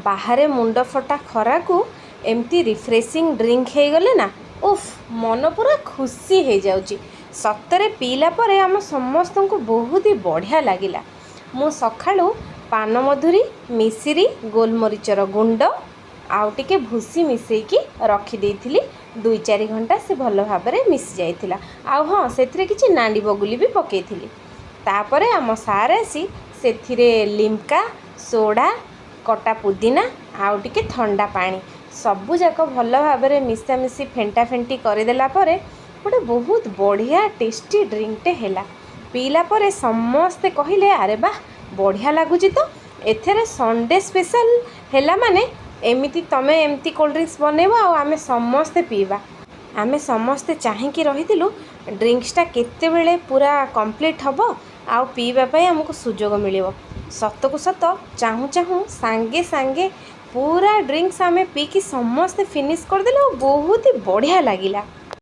ବାହାରେ ମୁଣ୍ଡ ଫଟା ଖରାକୁ ଏମିତି ରିଫ୍ରେସିଂ ଡ୍ରିଙ୍କ ହେଇଗଲେ ନା, ଉଫ୍, ମନ ପୁରା ଖୁସି ହେଇଯାଉଛି। ସତରେ ପିଇଲା ପରେ ଆମ ସମସ୍ତଙ୍କୁ ବହୁତ ହି ବଢ଼ିଆ ଲାଗିଲା। ମୁଁ ସକାଳୁ ପାନମଧୁରୀ, ମିଶିରି, ଗୋଲମରିଚର ଗୁଣ୍ଡ ଆଉ ଟିକେ ଭୁସି ମିଶେଇକି ରଖିଦେଇଥିଲି। 2-4 ଘଣ୍ଟା ସେ ଭଲ ଭାବରେ ମିଶି ଯାଇଥିଲା। ଆଉ ହଁ, ସେଥିରେ କିଛି ନାଣ୍ଡି ବଗୁଲି ବି ପକେଇଥିଲି। ତାପରେ ଆମ ସାର୍ ଆସି ସେଥିରେ ଲିମ୍କା ସୋଡ଼ା, କଟା ପୁଦିନା ଆଉ ଟିକେ ଥଣ୍ଡା ପାଣି ସବୁଯାକ ଭଲ ଭାବରେ ମିଶାମିଶି ଫେଣ୍ଟା ଫେଣ୍ଟି କରିଦେଲା ପରେ ଗୋଟେ ବହୁତ ବଢ଼ିଆ ଟେଷ୍ଟି ଡ୍ରିଙ୍କଟେ ହେଲା। ପିଇଲା ପରେ ସମସ୍ତେ କହିଲେ, "ଆରେ ବାଃ, ବଢ଼ିଆ ଲାଗୁଛି ତ!" ଏଥିରେ ସଣ୍ଡେ ସ୍ପେଶାଲ ହେଲା ମାନେ ଏମିତି ତମେ ଏମିତି କୋଲ୍ଡ ଡ୍ରିଙ୍କସ୍ ବନେଇବ ଆଉ ଆମେ ସମସ୍ତେ ପିଇବା। ଆମେ ସମସ୍ତେ ଚାହିଁକି ରହିଥିଲୁ, ଡ୍ରିଙ୍କସଟା କେତେବେଳେ ପୁରା କମ୍ପ୍ଲିଟ୍ ହେବ ଆଉ ପିଇବା ପାଇଁ ଆମକୁ ସୁଯୋଗ ମିଳିବ। ସତକୁ ସତ ଚାହୁଁ ଚାହୁଁ ସାଙ୍ଗେ ସାଙ୍ଗେ ପୁରା ଡ୍ରିଙ୍କସ୍ ଆମେ ପିଇକି ସମସ୍ତେ ଫିନିଶ୍ କରିଦେଲୁ ଆଉ ବହୁତ ହି ବଢ଼ିଆ ଲାଗିଲା।